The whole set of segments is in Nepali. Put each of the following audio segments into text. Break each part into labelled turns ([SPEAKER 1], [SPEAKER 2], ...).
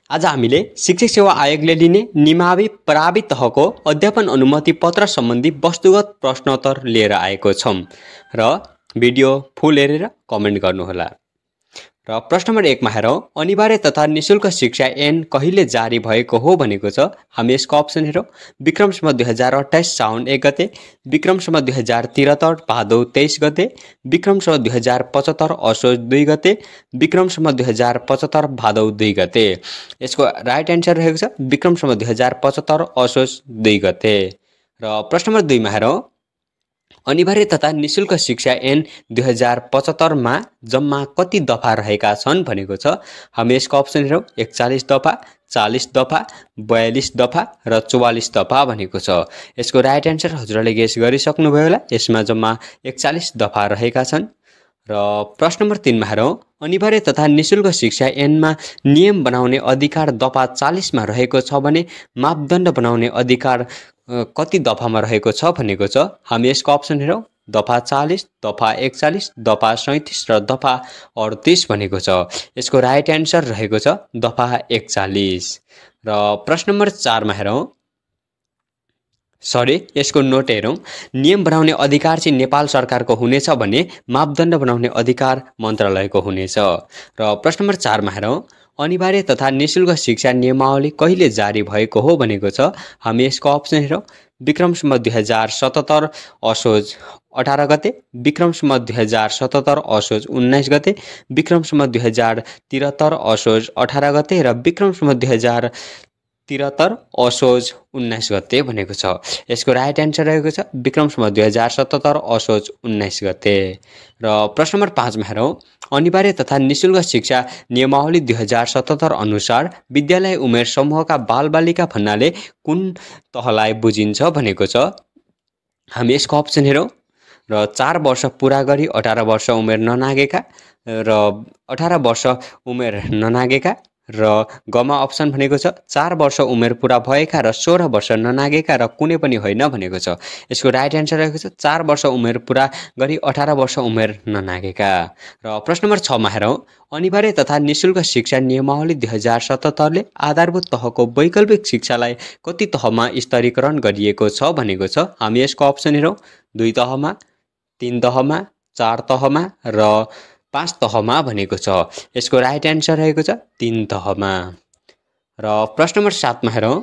[SPEAKER 1] आज हामीले शिक्षक सेवा आयोगले लिने निमावी प्रावित तहको अध्यापन अनुमति पत्र सम्बन्धी वस्तुगत प्रश्नोत्तर लिएर आएको छौं र भिडियो फुल हेरेर कमेन्ट गर्नुहोला। र प्रश्न नम्बर 1 मा हेरौं, अनिवार्य तथा निशुल्क शिक्षा ऐन कहिले जारी भएको हो भनेको छ। हामी यसको अप्सन हेरौं, विक्रम सम्वत 2028 साउन 1 गते, विक्रम सम्वत 2073 भादौ 23 गते, विक्रम सम्वत 2075 असोज 2 गते, विक्रम सम्वत 2075 भादौ 2 गते। यसको राइट एन्सर रहेको छ विक्रम सम्वत 2075 असोज 2 गते। र प्रश्न नम्बर 2 मा हेरौं, अनिवार्य तथा निशुल्क शिक्षा ऐन 2075 मा जम्मा कति दफा रहेका छन् भनेको छ। हामी यसको अप्सन हेरौं, 41 दफा, 40 दफा, 42 दफा र 44 दफा भनेको छ। यसको राइट एन्सर हजुरले गेस गरिसक्नुभयो होला। यसमा जम्मा 41 दफा रहेका छन्। र प्रश्न नम्बर 3 मा हेरौं, अनिवार्य तथा निशुल्क शिक्षा ऐनमा नियम बनाउने अधिकार दफा 40 मा रहेको छ भने मापदण्ड बनाउने अधिकार कति दफामा रहेको छ भनेको छ। हामी यसको अप्सन हेरौं, दफा 40, दफा 41, दफा 37 र दफा 38 भनेको छ। यसको राइट एन्सर रहेको छ दफा 41। र प्रश्न नम्बर 4 मा हेरौं, यसको नोट हेरौं, नियम बनाउने अधिकार चाहिँ नेपाल सरकारको हुनेछ भने मापदण्ड बनाउने अधिकार मन्त्रालयको हुनेछ। र प्रश्न नम्बर 4 मा हेरौं, अनिवार्य तथा निशुल्क शिक्षा नियमावली कहिले जारी भएको हो भनेको छ। हामी यसको अप्सन हेरौं, विक्रम सम्वत 2077 असोज 18 गते, विक्रम सम्वत 2077 असोज 19 गते, विक्रम सम्वत 2073 असोज 18 गते र विक्रम सम्वत 2073 असोज 19 गते भनेको छ। यसको राइट एन्सर रहेको छ विक्रम सम्वत 2077 असोज 19 गते। र प्रश्न नम्बर 5 मा हेरौं, अनिवार्य तथा निशुल्क शिक्षा नियमावली 2077 अनुसार विद्यालय उमेर समूहका बालबालिका भन्नाले कुन तहलाई बुझिन्छ भनेको छ। हामी यसको अप्सन हेरौं, र 4 वर्ष पूरा गरी 18 वर्ष उमेर ननागेका र 18 वर्ष उमेर ननागेका र गमा अप्सन भनेको छ 4 वर्ष उमेर पूरा भएका र 16 वर्ष ननागेका र कुनै पनि होइन भनेको छ। यसको राइट एन्सर रहेको छ 4 वर्ष उमेर पूरा गरी 18 वर्ष उमेर ननागेका। र प्रश्न नम्बर 6 मा हेरौं, अनिवार्य तथा निशुल्क शिक्षा नियमावली 2077 ले आधारभूत तहको वैकल्पिक शिक्षालाई कति तहमा स्तरीकरण गरिएको छ भनेको छ। हामी यसको अप्सन हेरौं, 2 तहमा, 3 तहमा, 4 तहमा र 5 तहमा भनेको छ। यसको राइट एन्सर रहेको छ 3 तहमा। र प्रश्न नम्बर 7 मा हेरौं,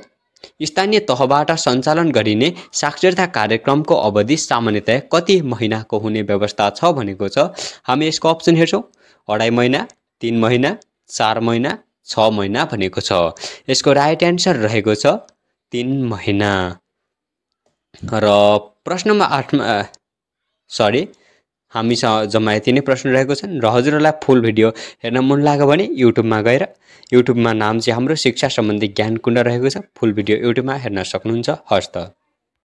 [SPEAKER 1] स्थानीय तहबाट सञ्चालन गरिने साक्षरता कार्यक्रमको अवधि सामान्यतया कति महिनाको हुने व्यवस्था छ भनेको छ। हामी यसको अप्सन हेर्छौं, 2.5 महिना, 3 महिना, 4 महिना, 6 महिना भनेको छ। यसको राइट एन्सर रहेको छ 3 महिना। र प्रश्न नम्बर 8 मा हामीसँग जम्मा यति नै प्रश्न रहेको छन्। र हजुरहरूलाई फुल भिडियो हेर्न मन लाग्यो भने युट्युबमा गएर, युट्युबमा नाम चाहिँ हाम्रो शिक्षा सम्बन्धी ज्ञान कुण्ड रहेको छ, फुल भिडियो युट्युबमा हेर्न सक्नुहुन्छ। हस्त।